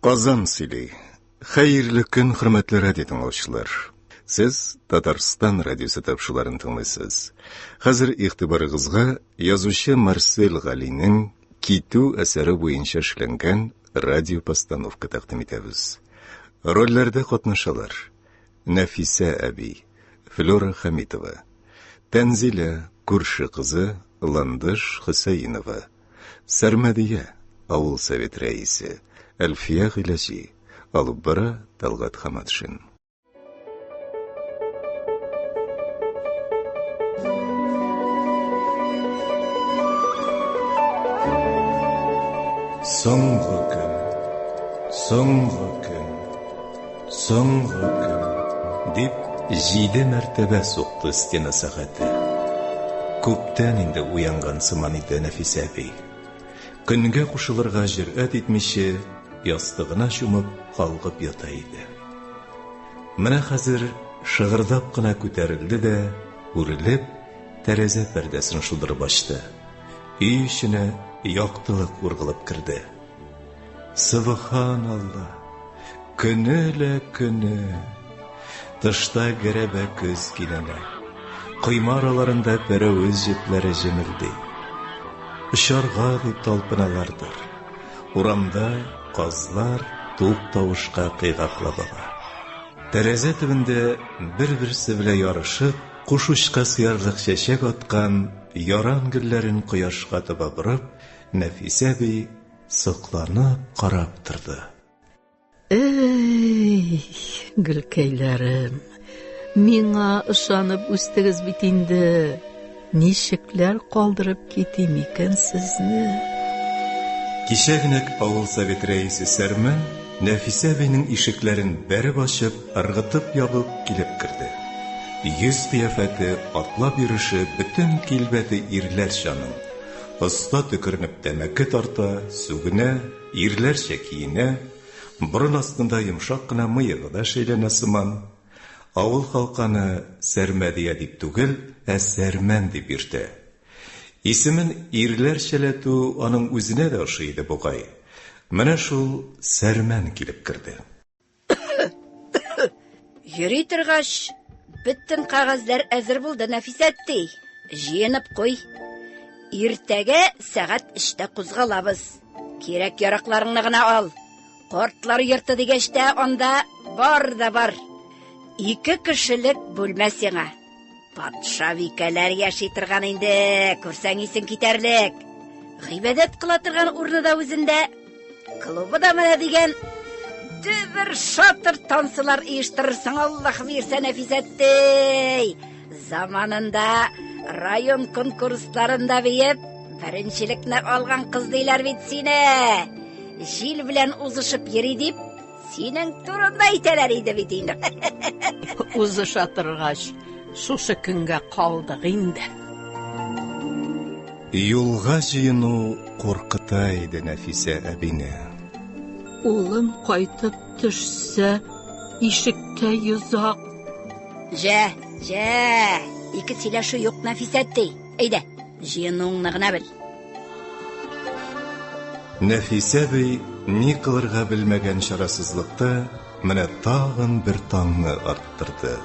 Казан сөйли. Хәерле көн, хөрмәтле радио тыңлаучылар. Сез Татарстан радиосы тапшыруларын тыңлыйсыз. Хәзер игътибарыгызга язучы Марсель Галинең Китү әсәре буенча эшләнгән радиопостановка тәкъдим итәбез. Рольләрдә катнашалар: Нәфисә әби, Флюра Хәмитова, Тәнзилә, күрше кызы Ландыш Хөсәенова, Сәрмәдия, авыл совет рәисе, Әлфия Гыйләҗи, алып бара Талгат Хаматшин. Соңгы көн, соңгы көн, соңгы көн, дип җиде мәртәбә сукты стена сәгате. Күптән инде уянган сыман иде Нәфисә әби. Көнгә кушылырга җөрьәт итмичә, ястыгына чумып калгып ята иде. Менә хәзер шыгырдап кына күтәрелде дә, үрелеп, тәрәзә пәрдәсен шудырып ачты. Өй эченә яктылык ургылып керде. Сөбханалла! Көне лә көне! Тышта гәрәбә көз кинәнә. Койма араларында пәрәвез җепләре җемелди. Очарга дип талпыналардыр. Урамда казлар тук тавышка кыйгаклап ала. Тәрәзә төбендә бер-берсе белән ярышып, куш учка сыярлык чәчәк аткан яран гөлләрен кояшка таба борып, Нәфисә әби сокланып карап торды. Эй, гөлкәйләрем, миңа ышанып үстегез бит инде. Ничекләр калдырып китим икән сезне? Кичә генә авыл совет рәисе Сәрмән Нәфисә әбинең ишекләрен бәреп ачып, ыргытып ябып килеп керде. Йөз кыяфәте, атлап йөреше, бөтен килбәте ирләрчә аның. Оста төкеренеп тәмәке тарта, сүгенә, Ирләрчә киенә, борын астында йомшак кына мыегы да шәйләнә сыман. Авыл халкы аны Сәрмәдия дип түгел, ә Сәрмән дип йөртә. Исемен ирләрчәләтү аның үзенә дә ошый иде бугай. Менә шул Сәрмән килеп керде. Йөри торгач, бөтен кәгазьләр әзер булды, Нәфисәтти. Җыенып куй. Иртәгә сәгать өчтә кузгалабыз. Кирәк-яракларыңны гына ал. Кортлар йорты дигәч тә анда бар да бар. Ике кешелек бүлмә сиңа. Патшабикәләр яши торган инде, күрсәң исең китәрлек. Гыйбадәт кыла торган урыны да үзендә. Клубы да менә дигән. Дөбер шатыр танцылар оештырырсың, Аллаһ бирсә, Нәфисәттәй. Заманында район конкурсларында биеп, беренчелекне алган кыз диләр бит сине. Җил белән узышып йөри дип, Синең турында әйтәләр иде бит инде. Узыша торгач, шушы көнгә калдык инде. Юлга җыену куркыта иде Нәфисә әбине. Улым кайтып төшсә, ишектә йозак. Җә, җә, ике сөйләшү юк, Нәфисәтти. Әйдә, җыенуыңны гына бел. Нәфисә әби ни кылырга белмәгән чарасызлыкта менә тагын бер таңны арттырды.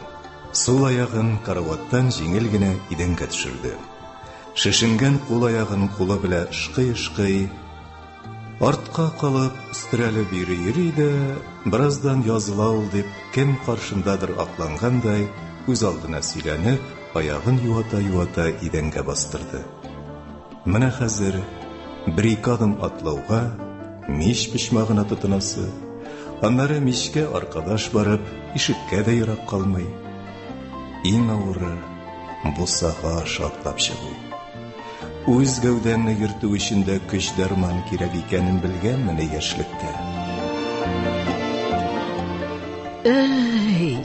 Сул аягын караваттан җиңел генә идәнгә төшерде. Шешенгән кул-аягын кулы белән ышкый-ышкый, артка калып, өстерәлеп йөри-йөри дә, бераздан языла ул дип, кем каршындадыр аклангандай, үзалдына сөйләнеп, аягын юата-юата идәнгә бастырды. Менә хәзер бер-ике адым атлауга мич почмагына тотынасы, аннары мичкә аркадаш барып, ишеккә дә ерак калмый. Иң авыры бусага аша атлап чыгу. Үз гәүдәңне йөртү өчен дә көч-дәрман кирәк икәнен белгәнмени яшьлектә? Әй,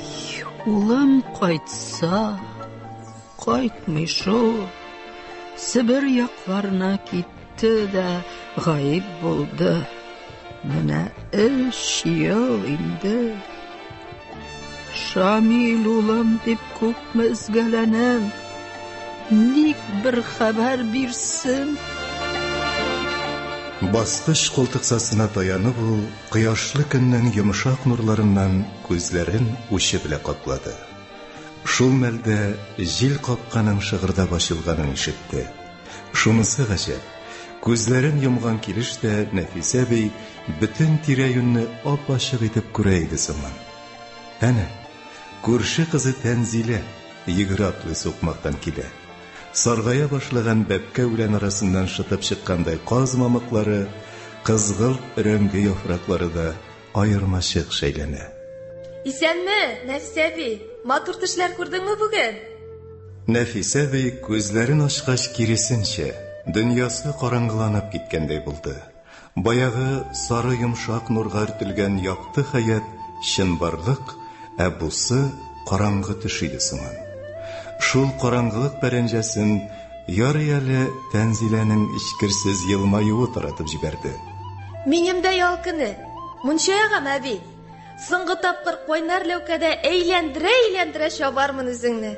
улым кайтса, Кайтмый шул. Себер якларына китте дә гаип булды. Менә өч ел инде. Шамил улым дип күпме өзгәләнәм. Ник бер хәбәр бирсен? Баскыч култыксасына таянып ул кояшлы көннең йомшак нурларыннан күзләрен учы белән каплады. Шул мәлдә җил капканың шыгырдап ачылганын ишетте. Шунысы гаҗәп, күзләрен йомган килеш тә Нәфисә әби бөтен тирә-юньне ап-ачык итеп күрә иде сыман. Әнә, күрше кызы Тәнзилә йөгерә-атлый сукмактан килә. Саргая башлаган бәбкә үлән арасыннан шытып чыккандай каз мамыклары, кызгылт өрәңге яфраклары да аермачык шәйләнә. Исәнме, Нәфисә әби! Матур төшләр күрдеңме бүген? Нәфисә әби күзләрен ачкач, киресенчә, дөньясы караңгыланып киткәндәй булды. Баягы сары йомшак нурга өртелгән якты хәят чынбарлык, ә бусы караңгы төш иде сыман. Шул караңгылык пәрәнҗәсен ярый әле Тәнзиләнең эчкерсез елмаюы таратып җибәрде. Минем дә ял көне. Мунча ягам, әби. Соңгы тапкыр кайнар ләүкәдә әйләндерә-әйләндерә чабармын үзеңне.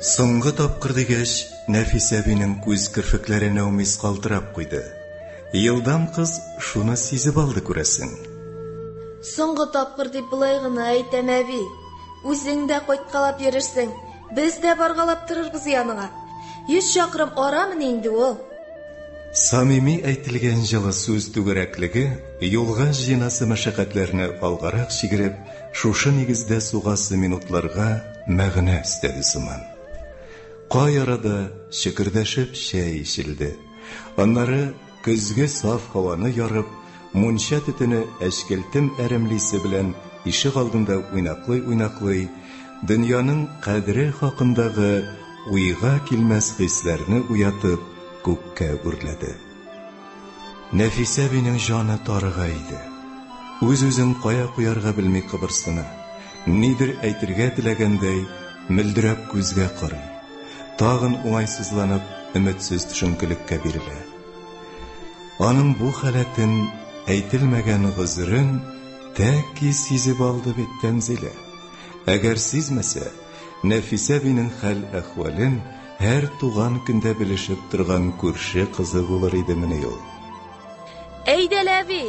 Соңгы тапкыр дигәч, Нәфисә әбинең күз керфекләре нәүмиз калтырап куйды. Елдам кыз шуны сизеп алды, күрәсең. Соңгы тапкыр дип болай гына әйтәм, әби. Үзең дә кайткалап йөрерсең, без дә баргалап торырбыз яныңа. 100 чакрым арамыни инде ул? Самими әйтелгән җылы сүз түгәрәклеге юлга җыенасы мәшәкатьләрне алгарак чигереп, шушы нигездә сугасы минутларга мәгънә өстәде сыман. Кай арада чөкердәшеп чәй эчелде. Аннары көзге саф һаваны ярып, мунча төтене әчкелтем әремлисе белән ишегалдында уйнаклый-уйнаклый, дөньяның кадере хакындагы уйга килмәс хисләрне уятып, күккә үрләде. Нәфисә әбинең җаны тарыга иде. Үз-үзен кая куярга белми кыбырсына. Нидер әйтергә теләгәндәй, мөлдерәп күзгә карый. Тагын уңайсызланып, өметсез төшенкелеккә бирелә. Аның бу халәтен, әйтелмәгән гозерен тәки сизеп алды бит Тәнзилә. Әгәр сизмәсә, Нәфисә әбинең хәл-әхвәлен һәр туган көндә белешеп торган күрше кызы булыр идемени ул? Әйдә лә, әби,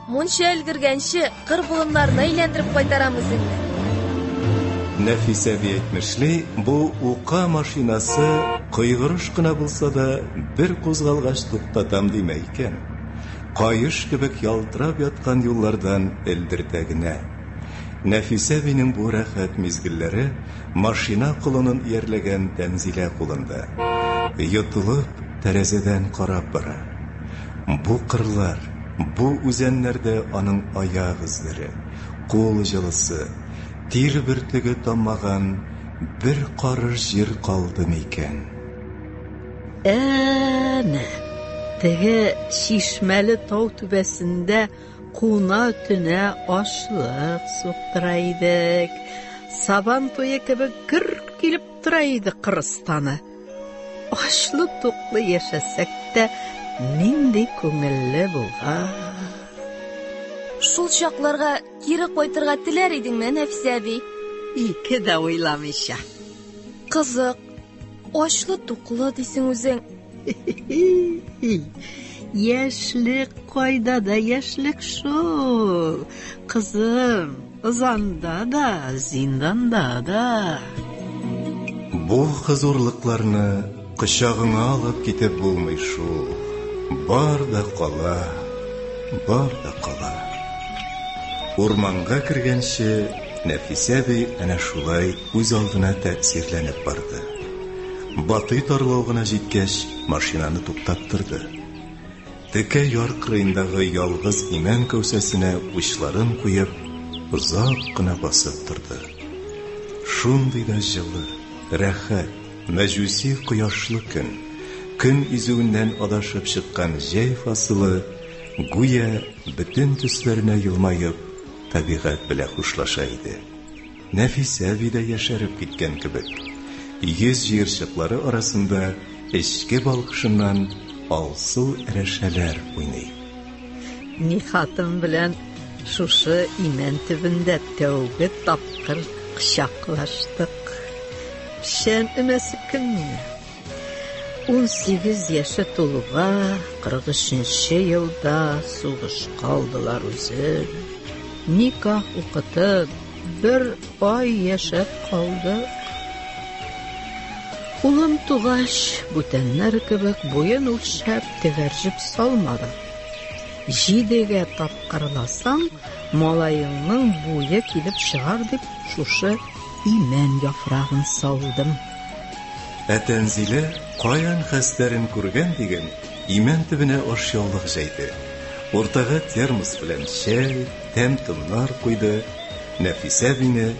мунча өлгергәнче, кыр болыннарына әйләндереп кайтарам үзеңне. Нәфисә әби әйтмешли, бу ука машинасы койгырыш кына булса да, бер кузгалгач туктатам димә икән. Каеш кебек ялтырап яткан юллардан элдертә генә. Нәфисә әбинең бу рәхәт мизгелләре машина колонын иярләгән Тәнзилә кулында. Йотылып, тәрәзәдән карап бара. Бу кырлар, бу үзәннәрдә аның аяк эзләре, кул җылысы, тир бөртеге таммаган бер карыш җир калды микән? Әнә, теге чишмәле тау түбәсендә Куна-төнә ашлык суктыра идек. Сабан туе кебек гөр килеп тора иде Кырыстаны. Ачлы-туклы яшәсәк тә, нинди күңелле булган. Шул чакларга кире кайтырга теләр идеңме, Нәфисә әби? Ике дә уйламыйча. Кызык, ачлы-туклы дисең үзең. Яшьлек кайда да яшьлек шул, кызым, ызанда да, зинданда да. Бу хозурлыкларны кочагыңа алып китеп булмый шул. Бар да кала, бар да кала. Урманга кергәнче Нәфисә әби әнә шулай үз алдына тәэсирләнеп барды. Батый тарлавыгына җиткәч, машинаны туктаттырды. Текә яр кырыендагы ялгыз имән кәүсәсенә учларын куеп, озак кына басып торды. Шундый да җылы, рәхәт, мәҗүси кояшлы көн. Көн изүеннән адашып чыккан җәй фасылы, гүя бөтен төсләренә елмаеп, табигать белән хушлаша иде. Нәфисә әби дә яшәреп киткән кебек. Йөз җыерчыклары арасында эчке балкышыннан алсу рәшәләр уйный. Нихатым белән шушы имән төбендә тәүге тапкыр кочаклаштык. Печән өмәсе көнне. 18 яше тулуга, 43 елда сугышка алдылар үзен. Никах укытып, бер ай яшәп калдык. Улым тугач, бүтәннәр кебек буен үлчәп, тегәрҗеп салмадым. Җидегә тапкырласаң, малаеңның буе килеп чыгар дип, шушы имән яфрагын салдым. Ә Тәнзилә каян хәстәрен күргән диген, имән төбенә ашъяулык җәйде. Уртага термос белән чәй, тәм-томнар куйды, Нәфисә әбине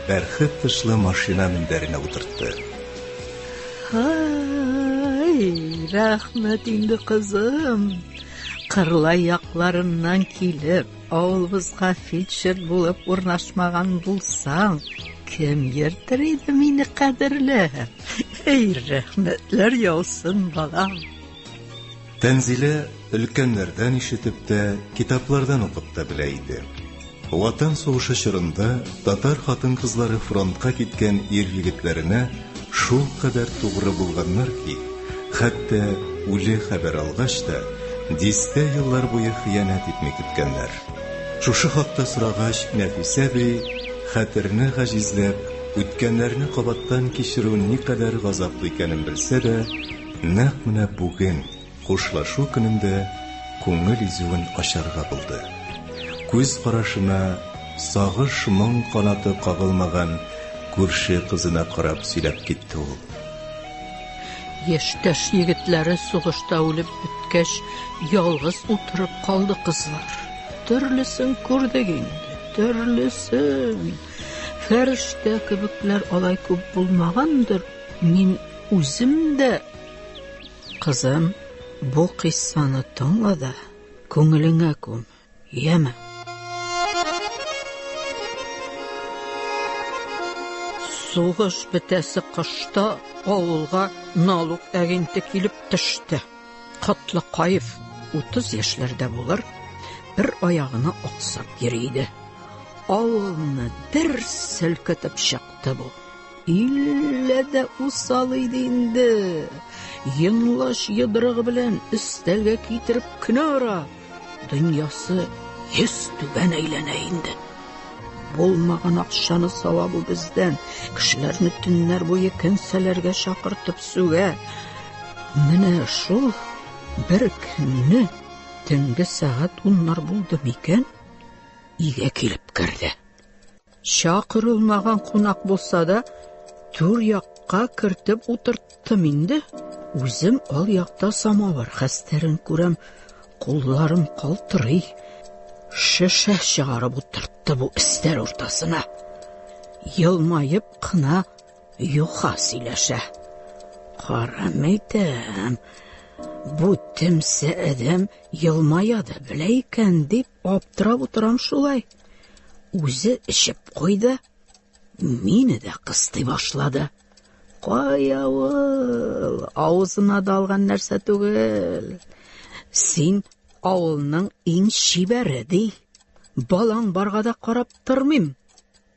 бәрхет тышлы машина мендәренә утыртты. Һай, рәхмәт инде, кызым. Кырлай якларыннан килеп, авылыбызга фельдшер булып урнашмаган булсаң, кем йөртер иде мине кадерләп? Эй, рәхмәтләр яусын, балам. Тәнзилә өлкәннәрдән ишетеп тә, китаплардан укып та белә иде. Ватан сугышы чорында татар хатын-кызлары фронтка киткән ир-егетләренә шулкадәр тугры булганнар ки, хәтта үле хәбәр алгач та, дистә еллар буе хыянәт итми көткәннәр. Шушы хакта сорагач, Нәфисә әби, хәтерне гаҗизләп, үткәннәрне кабаттан кичерү никадәр газаплы икәнен белсә дә, Нәкъ менә бүген, хушлашу көнендә күңел изүен ачарга булды. Күз карашына сагыш-моң канаты кагылмаган күрше кызына карап сөйләп китте ул. Яшьтәш егетләре сугышта үлеп беткәч, ялгыз утырып калды кызлар. Төрлесен күрдек инде, төрлесен. Фәрештә кебекләр алай күп булмагандыр. Мин үзем дә, кызым, бу кыйссаны тыңла да, күңелеңә күм, яме. Сугыш бетәсе кышта авылга налук әгенте килеп төште. Котлыкаев 30 яшьләрдә булыр, бер аягына аксап йөри иде. Авылны дер селкетеп чыкты бу. Иллә дә усал иде инде. Йонлач йодрыгы белән өстәлгә китереп кенә ора. Дөньясы йөз түбән әйләнә инде. Булмаган акчаны сава бу бездән. Кешеләрне төннәр буе кенсәләргә чакыртып сүгә. Менә шул бер көнне төнге сәгать уннар булды микән, өйгә килеп керде. Чакырылмаган кунак булса да, түр якка кертеп утырттым инде. Үзем ал якта самавыр хәстәрен күрәм, кулларым калтырый. Шешә чыгарып утыртты бу өстәл уртасына. Елмаеп кына юха сөйләшә. Карам әйтәм, бу темсә адәм елмая да белә икән дип аптырап утырам шулай. Үзе эчеп куйды, мине дә кыстый башлады. Кая ул, авызына да алган нәрсә түгел. Син авылның иң чибәре, ди. Балаң барга да карап тормыйм.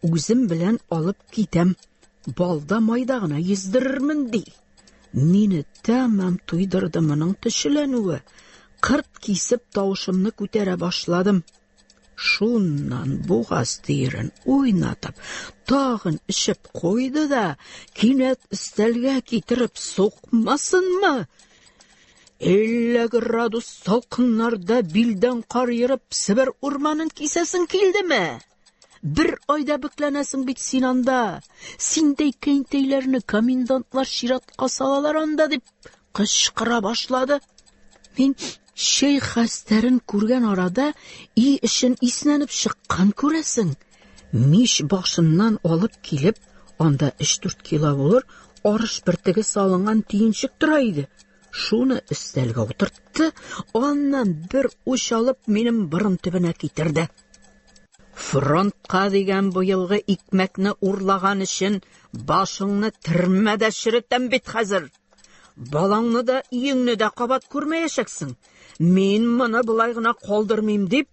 Үзем белән алып китәм. Балда майда гына йөздерермен, ди. Мине тәмам туйдырды моның төчеләнүе. Кырт кисеп тавышымны күтәрә башладым. Шуннан бугаз тиерен уйнатып, тагын эчеп куйды да, кинәт өстәлгә китереп сукмасынмы? 50 градус салкыннарда билдән кар ерып Себер урманын кисәсең килдеме? Бер айда бөкләнәсең бит син анда. Синдәй кәнтәйләрне комендантлар чиратка салалар анда, дип кычкыра башлады. Мин чәй хәстәрен күргән арада өй эчен иснәнеп чыккан күрәсең. Мич башыннан алып килеп, анда 3-4 кило булыр, арыш бөртеге салынган төенчек тора иде. Шуны өстәлгә утыртты, аннан бер уч алып минем борын төбенә китерде. Фронтка дигән бу елгы икмәкне урлаган өчен башыңны төрмәдә черетәм бит хәзер. Балаңны да, өеңне дә кабат күрмәячәксең. Мин моны болай гына калдырмыйм, дип,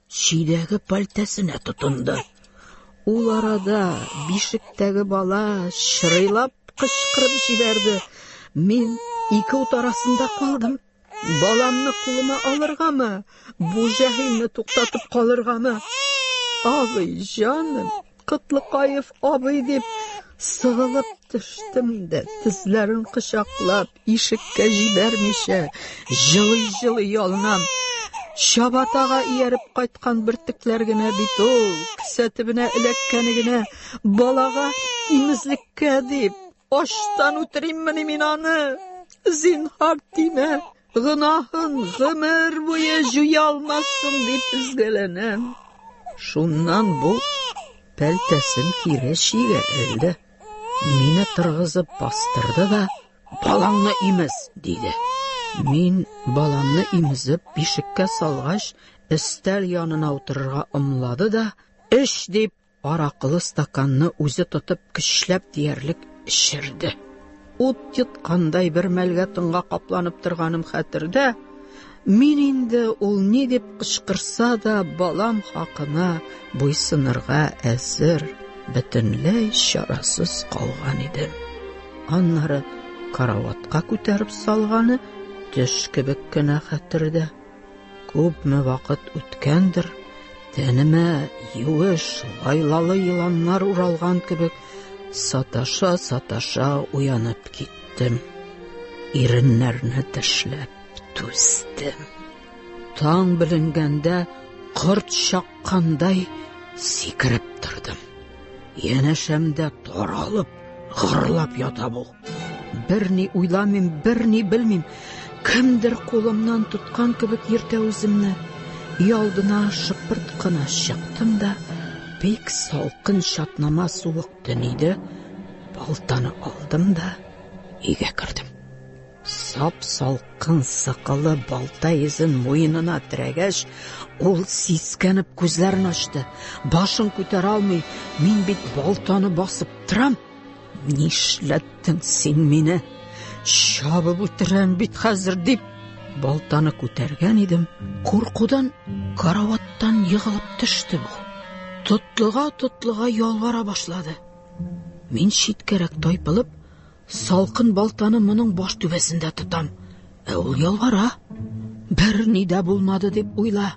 чөйдәге пальтәсенә тотынды. Ул арада бишектәге бала чырыйлап кычкырып җибәрде. Мин ике ут арасында калдым. Баламны кулыма алыргамы, бу җәһилне туктатып калыргамы? Абый, җаным, Котлыкаев абый дип сыгылып төштем дә, тезләрен кочаклап, ишеккә җибәрмичә, җылый-җылый ялынам. Чабатага ияреп кайткан бөртекләр генә бит ул, кесә төбенә эләккәне генә, балага имезлеккә дип, ачтан үтериммени мин аны? Зинһар тимә, гөнаһын гомер буе җуя алмассың дип өзгәләнәм. Шуннан бу пәлтәсен кире чигә элде. Мине торгызып бастырды да, балаңны имез, диде. Мин баламны имезеп бишеккә салгач, өстәл янына утырырга ымлады да, эч дип Аракылы стаканны үзе тотып көчләп диярлек эчерде. Ут йоткандай бер мәлгә тынга капланып торганым хәтердә. Мин инде ул ни дип кычкырса да, балам хакына буйсынырга әзер, бөтенләй чарасыз калган идем. Аннары караватка күтәреп салганы төш кебек кенә хәтердә. Күпме вакыт үткәндер, тәнемә юеш, лайлалы еланнар уралган кебек, саташа-саташа уянып киттем. Иреннәрне тешләп түздем. Таң беленгәндә корт чаккандай сикереп тордым. Янәшәмдә таралып, гырлап ята бу. Берни уйламыйм, берни белмим. Кемдер кулымнан тоткан кебек йөртә үземне. Өйалдына шыпырт кына чыктым да, бик салкын чатнама суык төн иде, балтаны алдым да өйгә кердем. Сап-салкын сыкылы балта йөзен муенына терәгәч, ул сискәнеп күзләрен ачты. Башын күтәрә алмый, мин бит балтаны басып торам. Нишләттең син мине? Чабып үтерәм бит хәзер, дип балтаны күтәргән идем, куркудан караваттан егылып төште бу. Тотлыга-тотлыга ялвара башлады. Мин читкәрәк тайпылып, салкын балтаны моның баш түбәсендә тотам. Ә ул ялвара. Бер ни дә булмады дип уйла.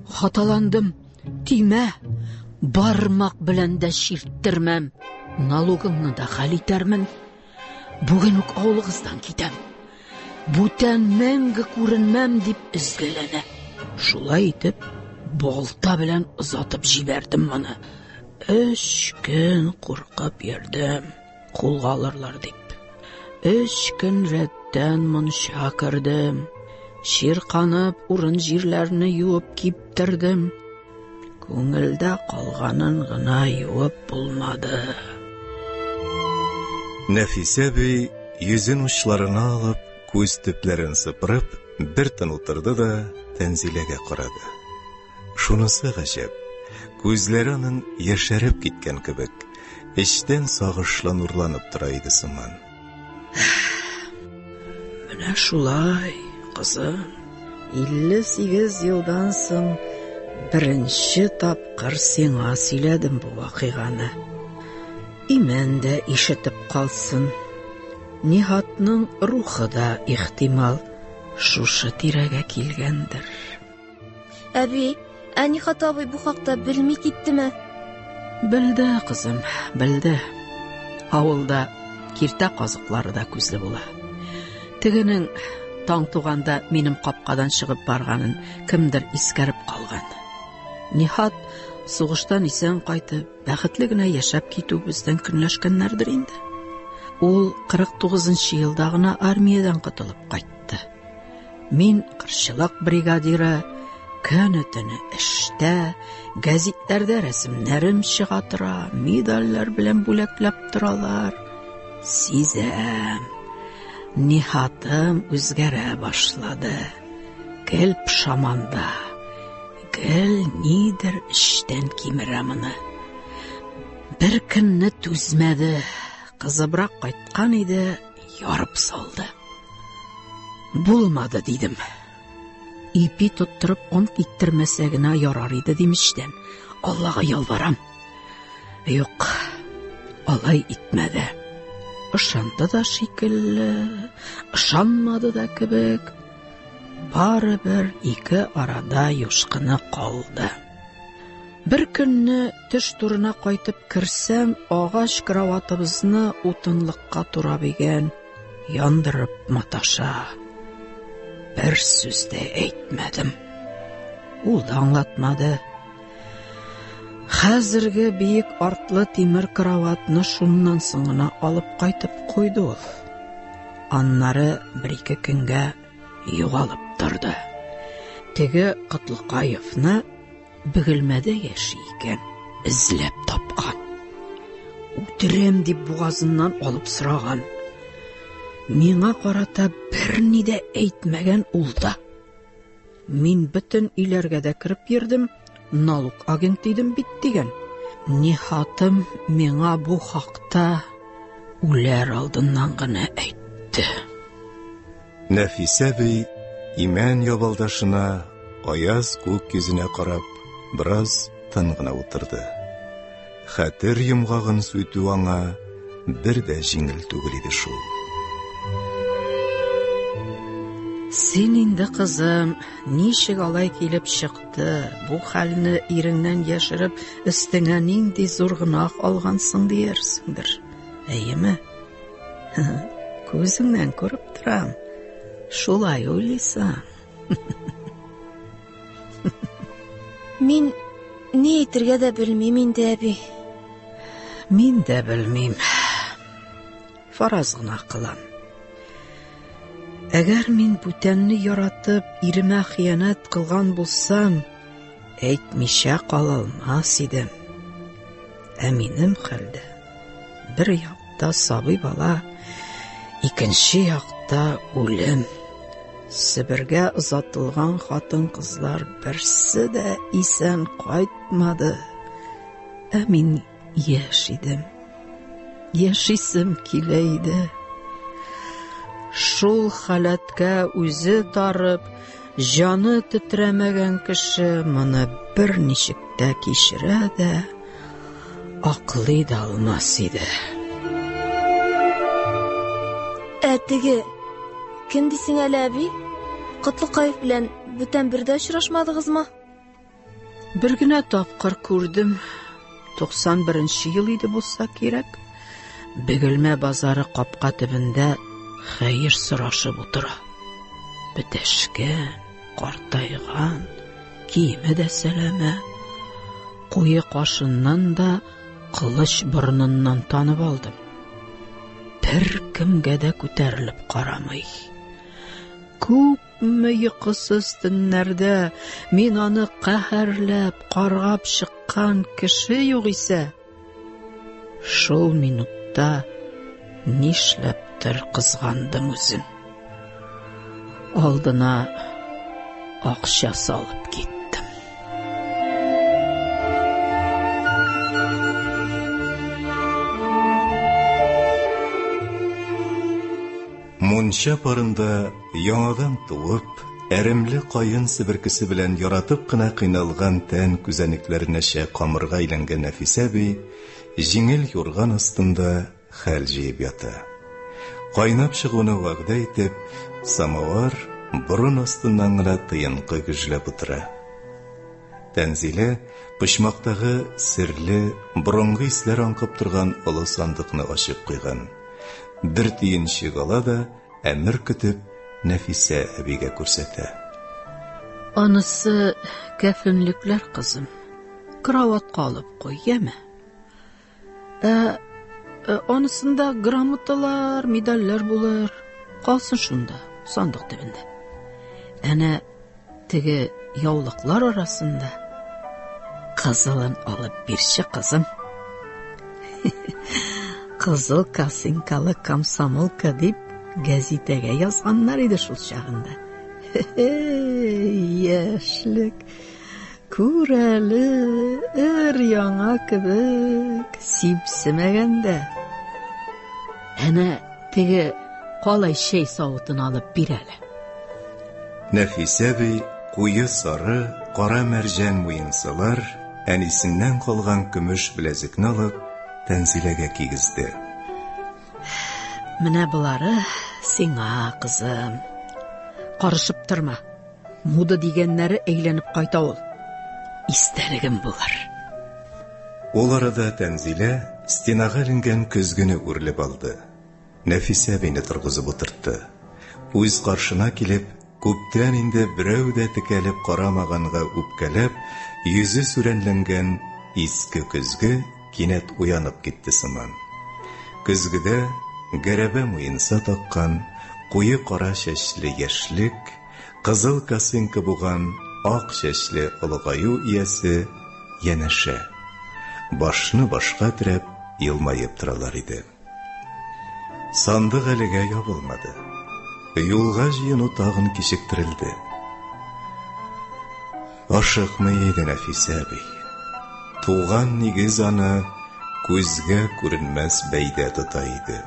Хаталандым. Тимә, бармак белән дә чирттермәм. Налогыңны да хәл итәрмен. Бүген үк авылыгыздан китәм. Бүтән мәңге күренмәм дип өзгәләнә. Шулай итеп, балта белән озатып җибәрдем моны. Өч көн куркып йөрдем, кулга алырлар дип. Өч көн рәттән мунча кердем. Чирканып, урын-җирләрне юып киптердем. Күңелдә калганын гына юып булмады. Нәфисә әби йөзен учларына алып, күз төпләрен сыпырып, бер тын утырды да Тәнзиләгә карады. Шунысы гаҗәп, күзләре аның яшәреп киткән кебек, эчтән сагышлы нурланып тора иде сыман. Менә шулай, кызым. 58 елдан соң беренче тапкыр сиңа сөйләдем бу вакыйганы. Имән дә ишетеп калсын. Ниһатның рухы да ихтимал шушы тирәгә килгәндер. Әби, ә Нихат абый бу хакта белми киттеме? Белде, кызым, белде. Авылда киртә казыклары да күзле була. Тегенең таң туганда минем капкадан чыгып барганын кемдер искәреп калган. Ниһат сугыштан исән кайтып, бәхетле генә яшәп китүебездән көнләшкәннәрдер инде. Ул 49 нчы елда гына армиядән котылып кайтты. Мин кырчылык бригадиры, көне-төне эштә, гәзитләрдә рәсемнәрем чыга тора, медальләр белән бүләкләп торалар. Сизәм, Ниһатым үзгәрә башлады. Гел пошаманда, гел нидер эчтән кимерә моны. Бер көнне түзмәде, кызыбрак кайткан иде, ярып салды. Булмады, дидем. Ипи тоттырып ант иттермәсә генә ярар иде дим эчтән. Аллага ялварам. Юк, алай итмәде. Ышанды да шикелле, ышанмады да кебек. Барыбер ике арада юшкыны калды. Бер көнне төш турына кайтып керсәм, агач кроватыбызны утынлыкка турап игән, яндырып маташа. Бер сүз дә әйтмәдем. Ул да аңлатмады. Хәзерге биек артлы тимер кроватны шуннан соң гына алып кайтып куйды ул. Аннары бер-ике көнгә югалып торды. Теге Котлыкаевны Бөгелмәдә яши икән, эзләп тапкан. Үтерәм дип бугазыннан алып сораган. Миңа карата берни дә әйтмәгән ул да. Мин бөтен өйләргә дә кереп йөрдем, налог агенты идем бит дигән. Ниһатым миңа бу хакта үләр алдыннан гына әйтте. Нәфисә әби имән ябалдашына, аяз күк йөзенә карап, бераз тын гына утырды. Хәтер йомгагын сүтү аңа бер дә җиңел түгел иде шул. Син инде, кызым, ничек алай килеп чыкты? Бу хәлне иреңнән яшереп, өстеңә нинди зур гөнаһ алгансың диярсеңдер. Әйеме? Күзеңнән күреп торам. Шулай уйлыйсың. Мин ни әйтергә дә белмим инде, әби. Мин дә белмим. Фараз гына кылам. Әгәр мин бүтәнне яратып, иремә хыянәт кылган булсам, әйтмичә кала алмас идем. Ә минем хәлдә бер якта сабый бала, икенче якта үлем. Себергә озатылган хатын-кызлар берсе дә исән кайтмады. Ә мин яшь идем. Яшисем килә иде. Шул халәткә үзе тарып, җаны тетрәмәгән кеше моны берничек тә кичерә дә, аклый да алмас иде. Ә теге кем дисең әле, әби? Котлыкаев белән бүтән бер дә очрашмадыгызмы? Бер генә тапкыр күрдем. 91 нче ел иде булса кирәк. Бөгелмә базары капка төбендә хәер сорашып утыра. Бетәшкән, картайган, киеме дә сәләмә. Куе кашыннан да, кылыч борыныннан танып алдым. Бер кемгә дә күтәрелеп карамый. Күпме йокысыз төннәрдә мин аны каһәрләп, каргап чыккан кеше югыйсә. Шул минутта нишләптер кызгандым үзен. Алдына акча салып киттем. Мунча парында яңадан туып, әремле каен себеркесе белән яратып кына кыйналган тән күзәнәкләренәчә камырга әйләнгән Нәфисә әби җиңел юрган астында хәл җыеп ята. Кайнап чыгуны вәгъдә итеп, самовар борын астыннан гына тыенкы гөжләп утыра. Тәнзилә почмактагы серле, борынгы исләр аңкып торган олы сандыкны ачып куйган. Бер төенчек ала да, әмер көтеп, Нәфисә әбигә күрсәтә. Анысы кәфенлекләр, кызым. Кроватка алып куй, яме. Ә, ә анысында грамоталар, медальләр булыр. Калсын шунда, сандык төбендә. Әнә теге яулыклар арасында кызылын алып бирче, кызым. Кызыл косынкалы комсомолка дип гәзитәгә язганнар иде шул чагында. Яшьлек. Күр әле, өр-яңа кебек, сипсемәгән дә. Әнә теге калай чәй савытын алып бир әле. Нәфисә әби куе сары, кара мәрҗән муенсалар, әнисеннән калган көмеш беләзекне алып, Тәнзиләгә кигезде. Менә болары сиңа, кызым. Карышып торма. Муда дигәннәре әйләнеп кайта ул. Истәлегем булыр. Ул арада Тәнзилә стенага эленгән көзгене үрелеп алды. Нәфисә әбине торгызып утыртты. Үз каршына килеп, күптән инде берәү дә текәлеп карамаганга үпкәләп, йөзе сүрәнләнгән иске көзге кинәт уянып китте сыман. Көзгедә гәрәбә муенса таккан, куе кара чәчле яшьлек, кызыл косынка буган ак чәчле олыгаю иясе янәшә. Башны башка терәп елмаеп торалар иде. Сандык әлегә ябылмады. Юлга җыену тагын кичектерелде. Ашыкмый иде Нәфисә әби. Туган нигез аны күзгә күренмәс бәйдә тота иде.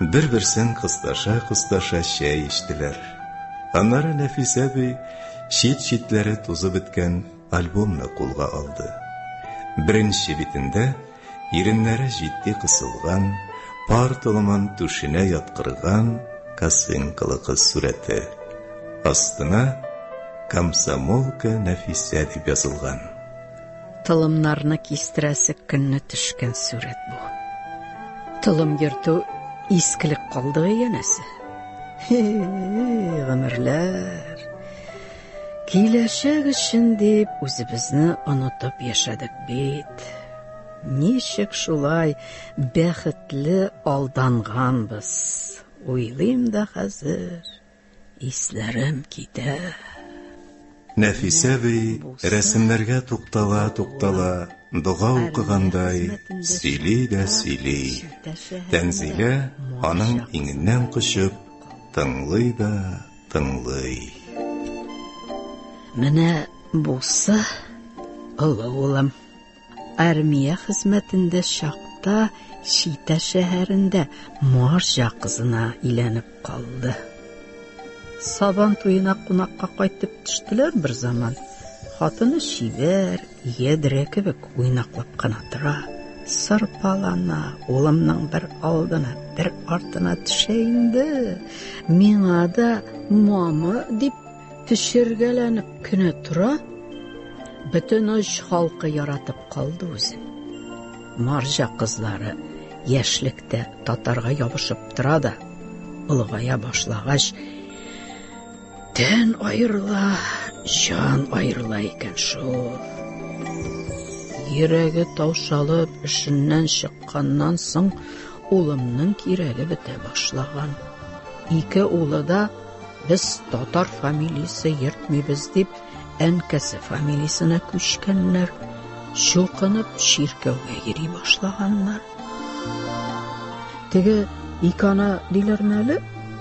Бер-берсен кысташа-кысташа чәй эчтеләр. Аннары Нәфисә әби чит-читләре тузып беткән альбомны кулга алды. Беренче битендә Иреннәре җитди кысылган, пар толымын түшенә яткырган косынкалы кыз сурәте. Астына Комсомолка Нәфисә дип язылган. Толымнарны кистерәсе көнне төшкән сурәт бу. Толым йөртү искелек калдыгы янәсе. Хи, гомерләр. Киләчәк өчен дип үзебезне онытып яшәдек бит. Ничек шулай бәхетле алданганбыз? Уйлыйм да хәзер, исләрем китә. Нәфисә әби рәсемнәргә туктала-туктала, дога укыгандай сөйли дә сөйли. Тәнзилә аның иңеннән кочып, тыңлый да тыңлый. Менә бусы олы улым. Армия хезмәтендә чакта Чита шәһәрендә марҗа кызына өйләнеп калды. Сабан туена кунакка кайтып төштеләр бер заман. Хатыны чибәр, ядрә кебек уйнаклап кына тора. Сырпалана, улымның бер алдына, бер артына төшә инде. Миңа да мама дип Төшергәләнеп кенә тора, бөтен оч халкы яратып калды үзен. Марҗа кызлары яшьлектә татарга ябышып тора да, олыгая башлагач, тән аерыла, җан аерыла икән шул. Йөрәге таушалып, эшеннән чыкканнан соң, улымның кирәге бетә башлаган. Ике улы да Без татар фамилиясе йөртмибез дип, әнкәсе фамилиясенә күчкәннәр, чукынып чиркәүгә йөри башлаганнар. Теге икона диләрме әле,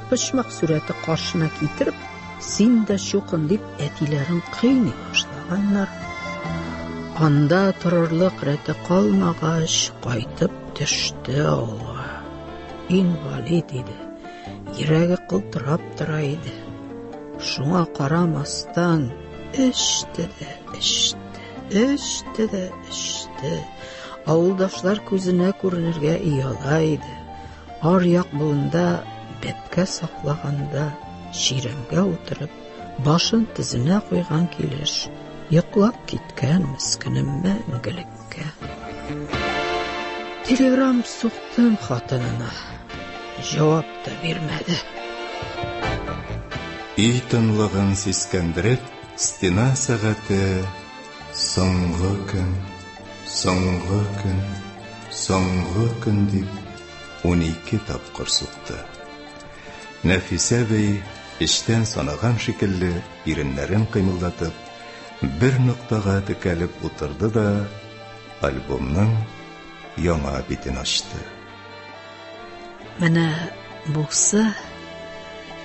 почмак сурәте каршына китереп, син дә чукын дип әтиләрен кыйный башлаганнар. Анда торырлык рәте калмагач, кайтып төште авылга. Инвалид иде. Йөрәге кылтырап тора иде. Шуңа карамастан, эчте дә эчте, эчте дә эчте. Авылдашлар күзенә күренергә ояла иде. Аръяк болында бәбкә саклаганда чирәмгә утырып, башын тезенә куйган килеш, йоклап киткән мескенем мәңгелеккә. Телеграм суктым хатынына. Җавап та бирмәде. Өй тынлыгын сискәндереп, стена сәгате Соңгы көн, соңгы көн, соңгы көн дип 12 тапкыр сукты. Нәфисә әби эчтән санаган шикелле иреннәрен кыймылдатып, бер ноктага текәлеп утырды да альбомның яңа битен ачты. Менә бусы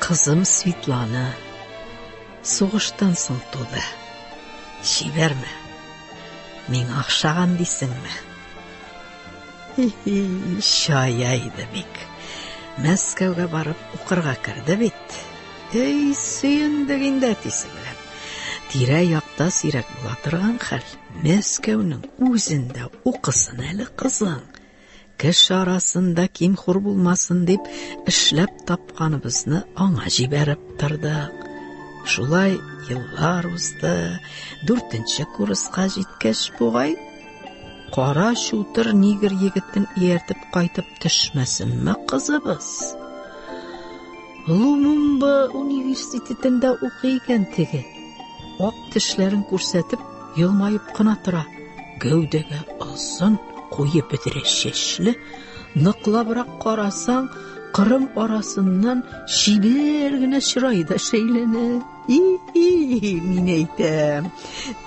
кызым Светлана. Сугыштан соң туды. Чибәрме? Миңа охшаган дисеңме? Хи-хи, чая иде бик. Мәскәүгә барып укырга керде бит. Эй, сөендек инде әтисе белән. Тирә-якта сирәк була торган хәл. Мәскәүнең үзендә укысын әле кызың. Кеше арасында ким-хур булмасын дип, эшләп тапканыбызны аңа җибәреп тордык. Шулай еллар узды. Дүртенче курска җиткәч бугай, кара чутыр нигер егетен ияртеп кайтып төшмәсенме кызыбыз? Лумумба университетында укый икән теге. Ак тешләрен күрсәтеп, елмаеп кына тора. Гәүдәгә озын, куе бөдрә чәчле, ныклабрак карасаң, кырым арасыннан чибәр генә чырае да шәйләнә. И-и, мин әйтәм,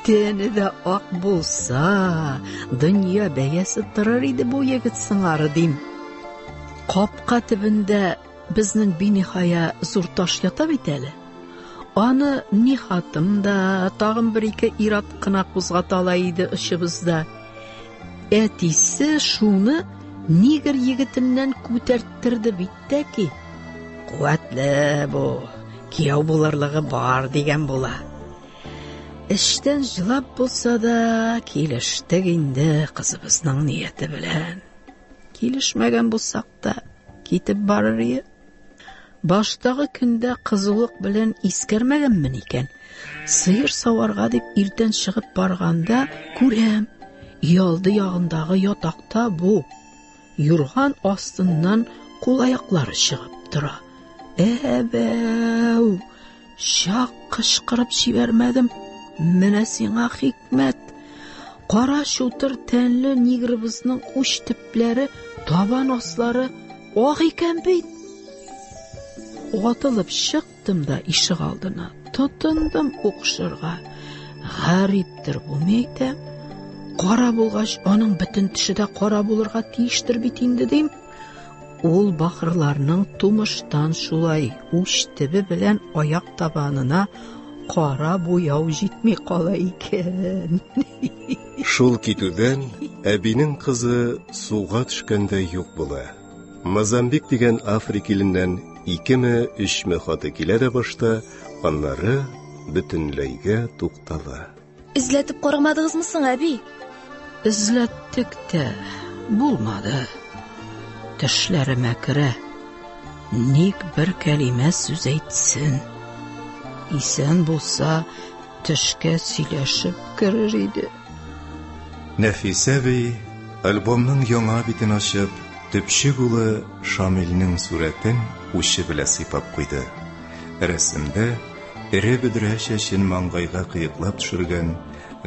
тәне дә ак булса, дөнья бәясе торыр иде бу егет сыңары, дим. Капка төбендә безнең биниһая зур таш ята бит әле. Аны ни хатым да, тагын бер-ике ир-ат кына кузгата ала иде очыбызда. Әтисе шуны нигер егетеннән күтәрттерде бит тә ки. Куәтле бу, кияү булырлыгы бар дигән була. Эчтән җылап булса да, килештек инде кызыбызның нияте белән. Килешмәгән булсак та, китеп барыр ие. Баштагы көндә кызулык белән искәрмәгәнмен икән. Сыер саварга дип иртән чыгып барганда күрәм, өйалды ягындагы ятакта бу. Юрган астыннан кул-аяклары чыгып тора. Әбәү! Чак кычкырып җибәрмәдем. Менә сиңа хикмәт. Кара чутыр тәнле негрыбызның уч төпләре, табан аслары ак икән бит. Атылып чыктым да ишегалдына, тотындым укшырга. Гариптер бу, мин әйтәм. Кара булгач, аның бөтен теше дә кара булырга тиештер бит инде, дим. Ул бахырларның тумыштан шулай уч төбе белән аяк табанына кара буяу җитми кала икән. Шул китүдән әбинең кызы суга төшкәндәй юк була. Мозамбик дигән Африка иленнән икеме, өчме хаты килә дә башта, аннары бөтенләйгә туктала. Эзләтеп карамадыгызмы соң, әби? Эзләттек тә, булмады. Төшләремә керә. Ник бер кәлимә сүз әйтсен. Исән булса, төшкә сөйләшеп керер иде. Нәфисә әби, альбомның яңа битен ачып, төпчек улы Шамилнең сурәтен учы белә сыйпап куйды. Рәсемдә эре бөдрә чәчен маңгайга кыеклап төшергән,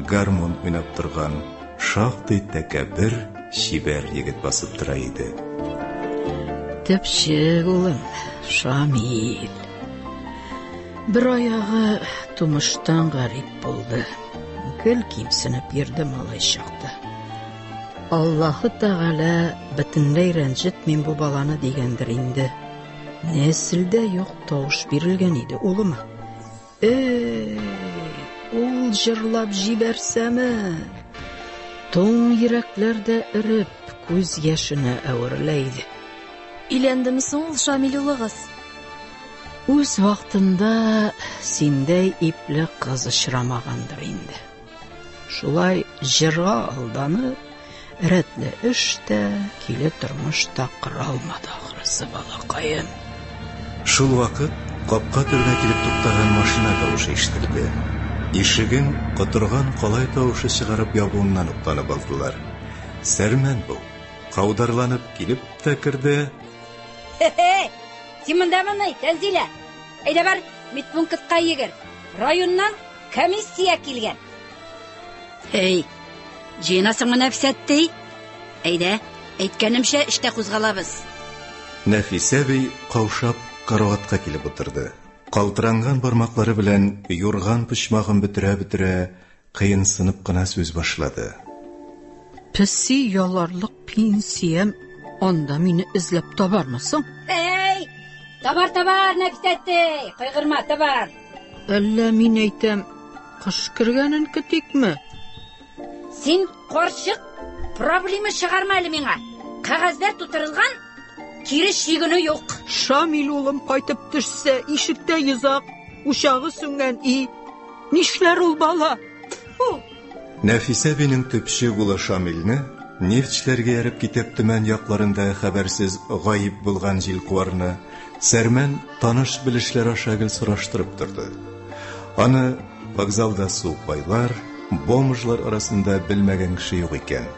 гармун уйнап торган шактый тәкәббер чибәр егет басып тора иде. Төпчек улым, Шамил. Бер аягы тумыштан гарип булды. Гел кимсенеп йөрде малай чакта. Аллаһы Тәгалә бөтенләй рәнҗетмим бу баланы дигәндер инде. Нәселдә юк тавыш бирелгән иде улыма. Эй, ул җырлап җибәрсәме? Туң йөрәкләр дә эреп, күз яшенә әверелә иде. Өйләндеме соң ул Шамил улыгыз? Үз вакытында синдәй ипле кыз очрамагандыр инде. Шулай җырга алданып, рәтле эш тә, киле тормыш та кора алмады ахрысы балакаем. Шул вакыт капка төбенә килеп туктаган машина тавышы ишетелде. Ишеген котырган калай тавышы чыгарып ябуыннан ук танып алдылар. Сәрмән бу. Каударланып килеп тә керде. Хе-хе! Син мондамыни, Тәнзилә? Әйдә бар, медпунктка йөгер. Районнан комиссия килгән. Эй, җыенасыңмы, Нәфисәттей? Әйдә, әйткәнемчә, эштә кузгалабыз. Нәфисә әби каушап караватка килеп утырды. Калтыранган бармаклары белән юрган почмагын бөтерә-бөтерә, кыенсынып кына сүз башлады. Песи яларлык пенсиям анда мине эзләп табармы соң? Эй, табар, табар, Нәфисәттей, кайгырма, табар. Әллә мин әйтәм, кыш кергәнен көтикме? Син, карчык, проблема чыгарма әле миңа. Кәгазьләр тутырылган, кире чигенү юк. Шамил улым кайтып төшсә, ишектә йозак, учагы сүнгән и. Нишләр ул бала? Фу! Нәфисә әбинең төпчек улы Шамилне нефтьчеләргә ияреп китеп Төмән якларында хәбәрсез гаип булган җилкуарны Сәрмән таныш-белешләр аша гел сораштырып торды. Аны вокзалда сукбайлар, бомжлар арасында белмәгән кеше юк икән.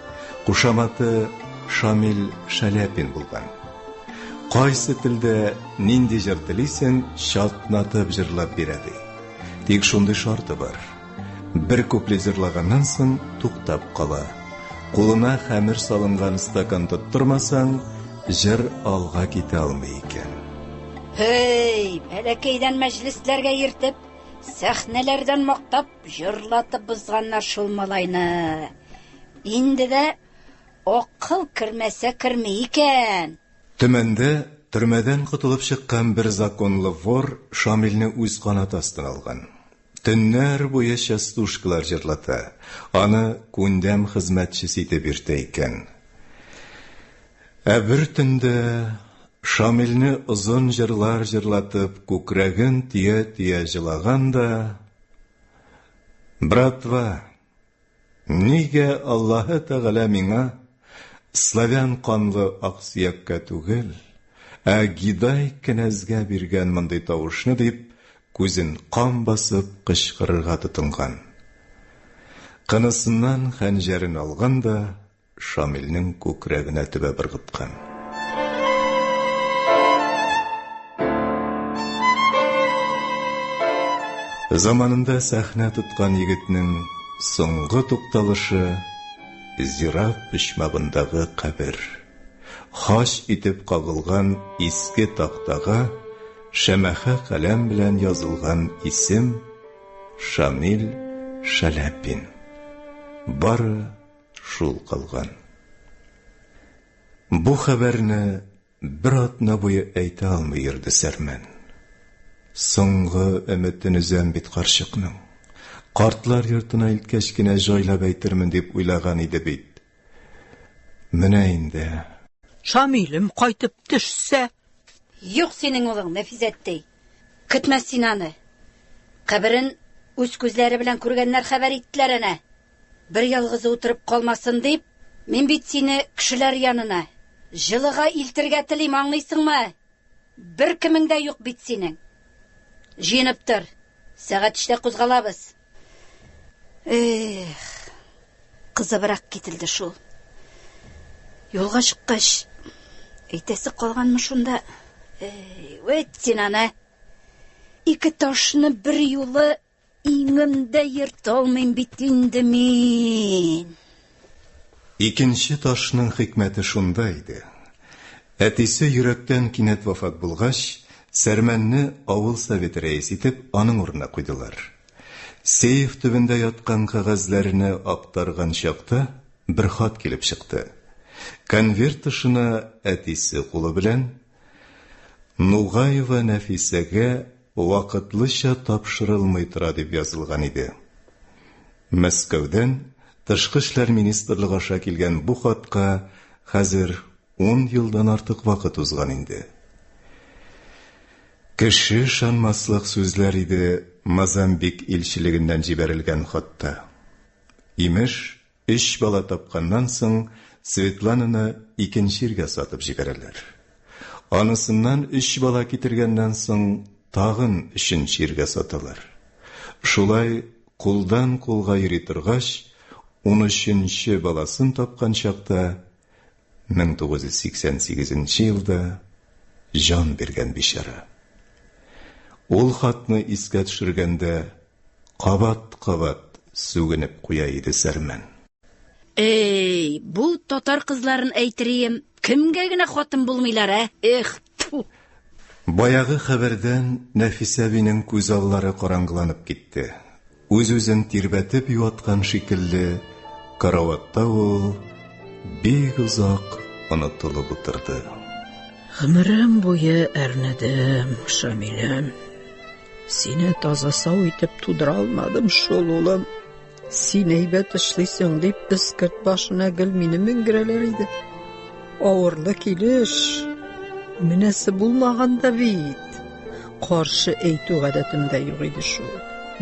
Кушаматы Шамил Шаляпин булган. Кайсы телдә нинди җыр телисең, чатнатып җырлап бирә ди. Тик шундый шарты бар. Бер куплет җырлаганнан соң туктап кала. Кулына хәмер салынган стакан тоттырмасаң, җыр алга китә алмый икән. Һей, бәләкәйдән мәҗлесләргә йөртеп, сәхнәләрдән мактап, җырлатып бозганнар шул малайны. Инде дә акыл кермәсә керми икән. Төмәндә төрмәдән котылып чыккан бер законлы вор Шамилне үз канаты астына алган. Төннәр буе частушкалар җырлата, аны күндәм хезмәтчесе итеп йөртә икән. Ә бер төндә Шамилне озын җырлар җырлатып, күкрәген төя-төя җылаган да, Братва, Нигә Аллаһы Тәгалә миңа славян канлы аксөяккә түгел, ә Гидай кенәзгә биргән мондый тавышны дип, күзен кан басып кычкырырга тотынган. Кынысыннан хәнҗәрен алган да Шамилнең күкрәгенә төбәп ыргыткан. Заманында сәхнә тоткан егетнең соңгы тукталышы зират почмагындагы кабер. Хач итеп кагылган иске тактага шәмәхә каләм белән язылган исем Шамил Шаляпин. Бары шул калган. Бу хәбәрне бер атна буе әйтә алмый йөрде Сәрмән. Соңгы өметен өзәм бит карчыкның. Картлар йортына илткәч кенә җайлап әйтермен дип уйлаган иде бит. Менә инде. Шамилем кайтып төшсә? Юк синең улың, Нәфизәттәй. Көтмәс син аны. Каберен үз күзләре белән күргәннәр хәбәр иттеләр әнә. Бер ялгызы утырып калмасын дип, мин бит сине кешеләр янына, җылыга илтергә телим, аңлыйсыңмы? Бер кемең дә юк бит синең. Җыенып тор, сәгать өчтә кузгалабыз. Эх, кызыбрак кителде шул. Юлга чыккач, әйтәсе калганмы шунда? Эй, вәт син аны. Ике ташны бер юлы Иңемдә йөртә алмыйм бит инде мин. Икенче ташның хикмәте шунда иде. Әтисе йөрәктән кинәт вафат булгач, Сәрмәнне авыл советы рәисе итеп аның урынына куйдылар. Сейф төбендә яткан кәгазьләрне актарган чакта бер хат килеп чыкты. Конверт тышына әтисе кулы белән Нугаева Нәфисәгә вакытлыча тапшырылмый тора дип язылган иде. Мәскәүдән Тышкы эшләр министрлыгы аша килгән бу хатка хәзер ун елдан артык вакыт узган инде. Кеше ышанмаслык сүзләр иде Мозамбик илчелегеннән җибәрелгән хатта. Имеш, Өч бала тапканнан соң, Светлананы икенче иргә сатып җибәрәләр. Анысыннан өч бала китергәннән соң, тагын өченче иргә саталар. Шулай кулдан-кулга йөри торгач, унөченче баласын тапкан чакта, 1988 нче елда җан биргән бичара. Ул хатны искә төшергәндә, Кабат-кабат сүгенеп куя иде Сәрмән. Эй, бу татар кызларын әйтерием, кемгә генә хатын булмыйлар, ә? Эх, тфу! Баягы хәбәрдән Нәфисә әбинең күз аллары караңгыланып китте. Үз-үзен тирбәтеп юаткан шикелле, караватта ул бик озак онытылып утырды. Гомерем буе әрнедем, Шамилем. Сине таза-сау итеп тудыра алмадым шул, улым. Син әйбәт эшлисең дип, эскерт башына гел мине менгерәләр иде. Авырлы килеш. Менәсе булмаган да бит. Каршы әйтү гадәтем дә юк иде шул.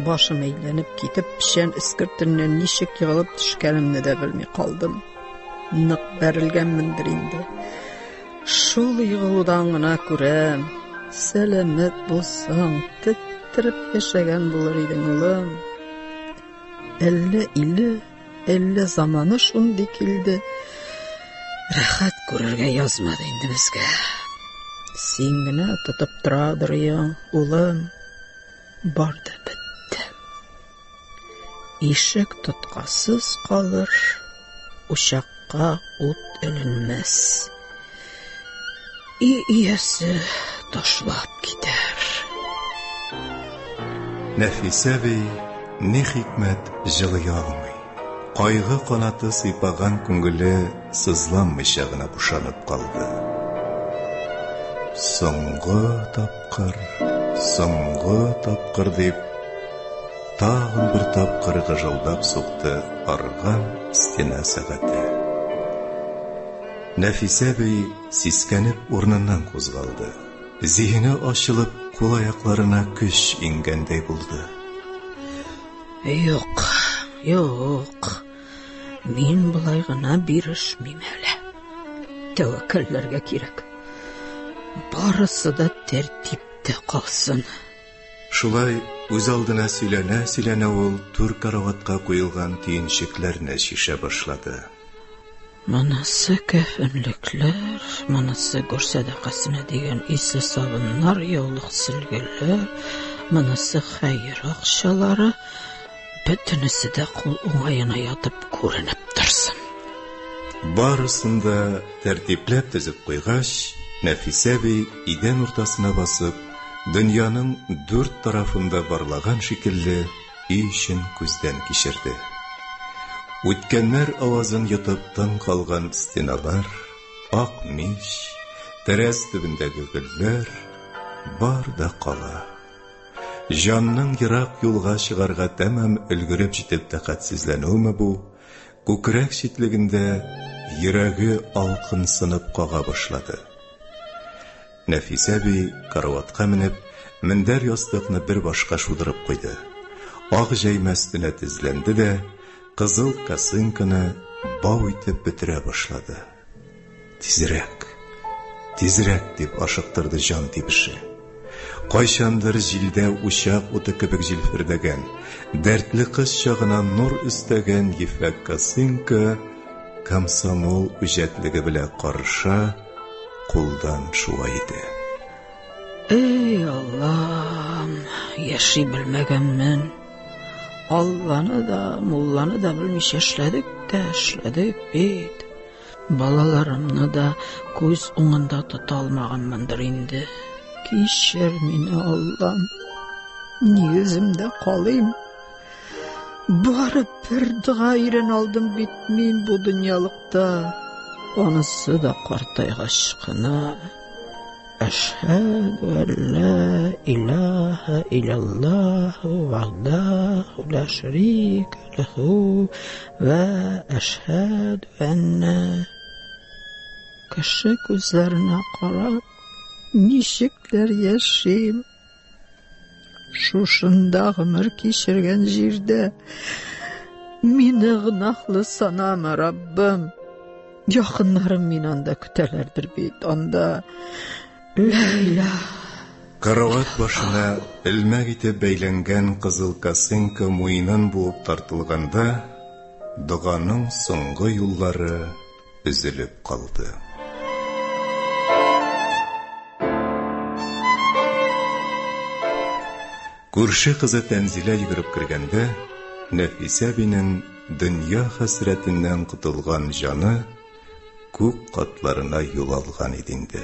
Башым әйләнеп китеп, печән эскертеннән ничек егылып төшкәнемне дә белми калдым. Нык бәрелгәнмендер инде. Шул егылудан гына күрәм. Сәламәт булсаң, теттереп яшәгән булыр идең, улым. Әллә иле, әллә заманы шундый килде. Рәхәт күрергә язмады инде безгә. Син генә тотып торадыр идең, улым. Бар да бетте. Ишек тоткасыз калыр, учакка ут эленмәс. Өй иясе ташлап китәр. Нәфисә әби ни хикмәт җылый алмый. Кайгы канаты сыйпаган күңеле сызланмыйча гына бушанып калды. Соңгы тапкыр, соңгы тапкыр дип, тагын бер тапкыр гыжылдап сукты арган стена сәгате. Нәфисә әби сискәнеп урыныннан кузгалды. Зиһене ачылып, кул-аякларына көч иңгәндәй булды. Юк, юк. Мин болай гына бирешмим әле. Тәвәккәлләргә кирәк. Барысы да тәртиптә калсын. Шулай үзалдына сөйләнә-сөйләнә ул түр караватка куелган төенчекләрне чишә башлады. Монысы кәфенлекләр, монысы гүр сәдакасына дигән исле сабыннар, яулык сөлгеләр, монысы хәер акчалары. Бөтенесе дә кул уңаена ятып күренеп торсын. Барысын да тәртипләп төзеп куйгач, Нәфисә әби идән уртасына басып, дөньяның дүрт тарафын да барлаган шикелле, өй эчен күздән кичерде. Үткәннәр авазын йотып тын калган стеналар, ак мич, тәрәз төбендәге гөлләр, бар да кала. Җанның ерак юлга чыгарга тәмам өлгереп җитеп тәкатьсезләнүеме бу, күкрәк читлегендә йөрәге алкынсынып кага башлады. Нәфисә әби, караватка менеп, мендәр-ястыкны бер башка шудырып куйды. Ак җәймә өстенә тезләнде дә, кызыл косынканы бау итеп бөтерә башлады. Тизрәк, тизрәк, дип ашыктырды җан тибеше. Кайчандыр җилдә учак уты кебек җилфердәгән, дәртле кыз чагына нур өстәгән ефәк косынка комсомол үҗәтлеге белән карыша, кулдан шуа иде. Эй, Аллам, яши белмәгәнмен. Алланы да, мулланы да белмичә эшләдек тә эшләдек бит. Балаларымны да күз уңында тота алмаганмындыр инде. Кичер мине, Аллам. Нигеземдә калыйм. Бары бер дога өйрәнә алдым бит мин бу дөньялыкта. Анысы да картайгач кына. Әшһәдү әллә илаһа илlalлаһу вахдаху ла шәрика ләһу вә әшһәдү әннә. Кеше күзләренә карап, ничекләр яшим? Шушында гомер кичергән җирдә мине гөнаһлы санама, Раббым. Якыннарым мине анда көтәләрдер бит, анда. Ләйлә. Карават башына элмәк итеп бәйләнгән кызыл косынка муенын буып тартылганда, доганың соңгы юллары өзелеп калды. Күрше кызы Тәнзилә йөгереп кергәндә, Нәфисә әбинең дөнья хәсрәтеннән котылган җаны күк катларына юл алган иде инде.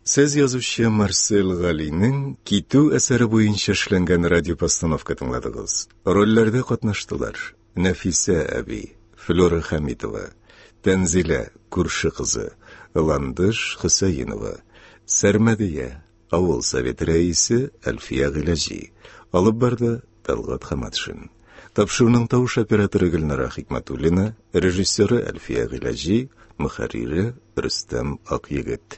Сез язучы Марсель Галинең Китү әсәре буенча эшләнгән радиопостановка тыңладыгыз. Рольләрдә катнаштылар: Нәфисә әби, Флюра Хәмитова, Тәнзилә, күрше кызы, Ландыш Хөсәенова, Сәрмәдия, авыл советы рәисе Әлфия Гыйләҗи, алып барды Тәлгать Хаматшин. Тапшыруның тавыш операторы Гөлнара Хикмәтуллина, режиссеры Әлфия Гыйләҗи, мөхәррире Рөстәм Акъегет.